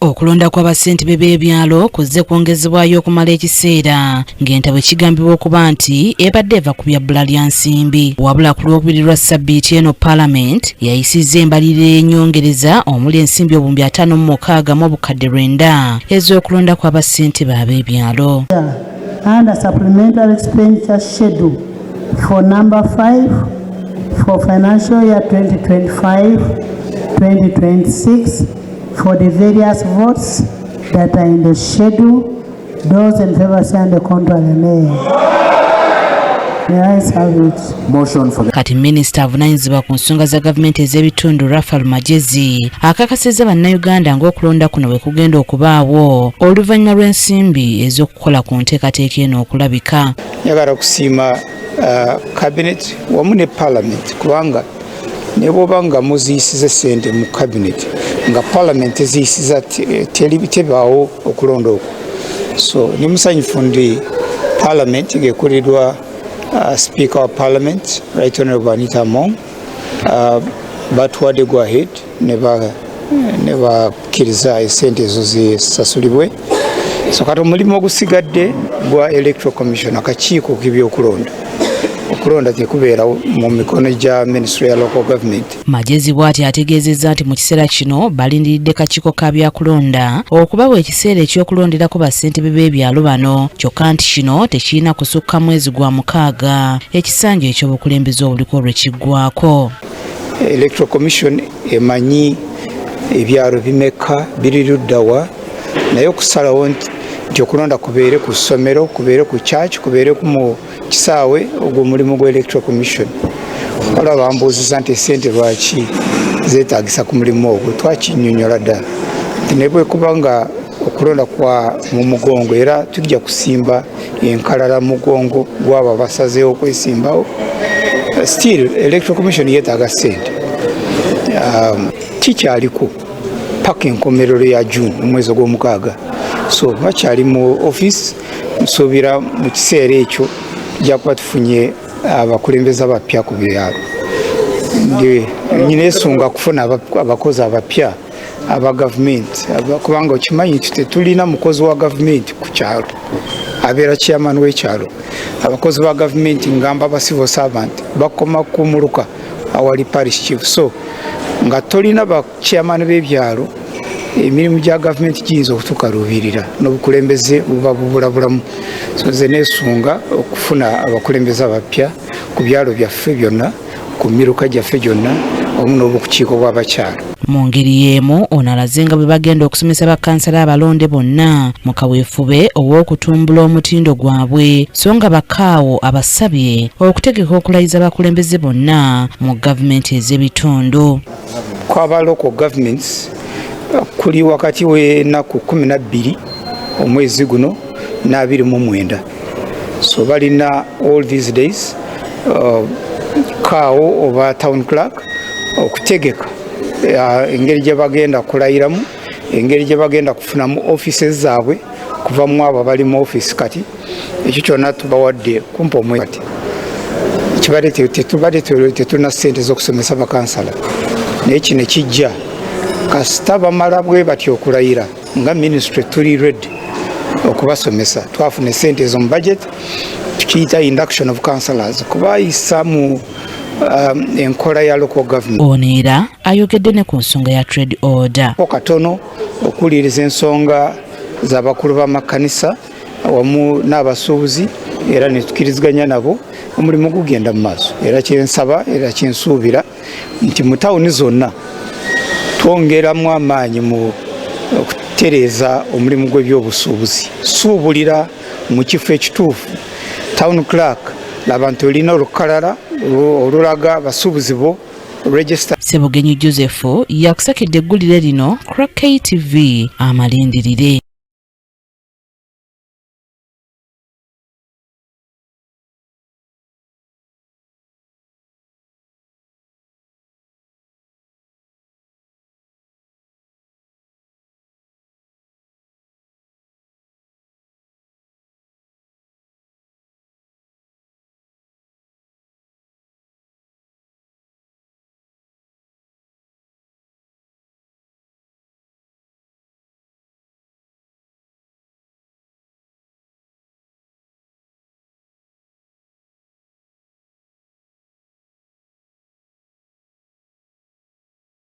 Okulonda kw'abassentebe b'ebyalo kuzze kwongezebwayo okumala ekiseera, ng'entabwe kigambibwa okuba nti ebadde eva ku bya bbula lya nsimbi. Wabula ku Lwokubiri lwa ssabbiiti eno, Paalamenti yayisizza embalirira ey'ennyongereza omuli ensimbi 569,000 ez'okulonda kw'abassentebe ab'ebyalo. And a supplementary expenditure schedule for number 5 for financial year 2025-2026 for the various votes that are in the schedule. Those in favor say on the contrary, nay. The ayes have it. Motion for the Kati minisita avunaanyizibwa ku nsonga za gavumenti ez'ebitundu, Raphael Magyezi, akakasizza Bannayuganda ng'okulonda kuno bwe kugenda okubaawo oluvannyuma lw'ensimbi ez'okukola ku nteekateeka eno okulabika. Njagala okusiima cabinet wamu ne parliament, kubanga ne bwoba nga muziyisiza sente mu cabinet nga parliament eziyisiza, tebaawo okulonda okwo. So ni musanyufu ndi parliament ng'ekuliddwa Speaker wa Parliament, Right Honorable Anita Among, batuwadde go ahead ne bakkiriza esente ezo zisasulibwe. So kati omulimu ogusigadde gwa Electoral Commission, akakiiko k'ebyokulonda. Okulonda tekubeera mu mikono gya Ministry ya Local Government. Magyezi bw'ati ategeezezza nti mu kiseera kino balindiridde kakiiko ka byakulonda okubawa ekiseera ekyokulonderako bassentebe b'ebyalo bano, kyokka nti kino tekirina kusukka mwezi gwa mukaaga, ekisanja eky'obukulembeze obuliko lwe kiggwako. Electoral Commission emanyi ebyalo bimeka, biri luddawa, naye okusalawo nti okulonda kubeere ku ssomero, kubeere ku church, kubeere mu kisaawe, ogwo omulimu gwa Electoral Commission. Waliwo bambuuziza nti esente lwaki zeetagisa ku mulimu ogwo. Twakinnyonnyola ddala nti ne bwekuba nga okulonda kwa mu mugongo, era tujja kusimba enkalala mugongo gwabo abasazeewo okwesimbawo. Still Electoral Commission yeetaaga sente. Kikyaliko paka enkomerero ya June, omwezi ogwomukaaga, so bakyali mu office. Nsuubira mu kiseera ekyo tujja kuba tufunye abakulembeze abapya ku byalo. Nyina esunga kufuna abakozi abapya aba gavumenti, kubanga okimanyi nti tetulina mukozi wa gavumenti ku kyalo abeera chairman w'ekyalo. Abakozi ba gavumenti, ngamba ba civil servant, bakoma ku muluka awali parish chief. So nga tolina ba chairman b'ebyalo, emirimu gya gavumenti giyinza okutukaluubirira n'obukulembeze buba bubulabulamu. So nze neesunga okufuna abakulembeze abapya ku byalo byaffe byonna, ku miruka gyaffe gyonna, wamu n'obukiiko bw'abakyala. Mu ngeri y'emu, ono alaze nga bwe bagenda okusomesa bakansala abalonde bonna mu kaweefube ow'okutumbula omutindo gwabwe, so nga bakaawo abasabye okutegeka okulayiza abakulembeze bonna mu gavumenti ez'ebitundu. Kwaba local governments kuli wakati w'ennaku 12 omwezi guno n'29, so balina all these days, kaawo oba town clerk okutegeka engeri gye bagenda kulayiramu, engeri gye bagenda kufunamu offices zaabwe kuva mu abo abali mu office. Kati ekyo kyonna tubawadde kumpa omwezi. Kati kibadde tetubadde tetulina ssente z'okusomesa bakansala, naye kino kijja kasita bamala bwe batyo okulayira. Nga ministry tuli ready okubasomesa. Twafuna esente ezo mu budget, tukiyita induction of councillors, kubayisa mu enkola ya local government. Ono era ayogedde ne ku nsonga ya trade order. Ko katono okuwuliriza ensonga z'abakulu b'amakanisa wamu n'abasuubuzi, era netukiriziganya nabo. Omulimu gugenda mu maaso, era kyensaba era kyensuubira nti mu tawuni zonna twongeramu amaanyi mu okutereeza omulimu gw'ebyobusuubuzi. Suubulira mu kifo ekituufu. Town clerk, laba nti olina olukalala olulaga abasuubuzi bo, register. Sebugenyi Joseph yakusakedde eggulire lino ku KTV amalindirire.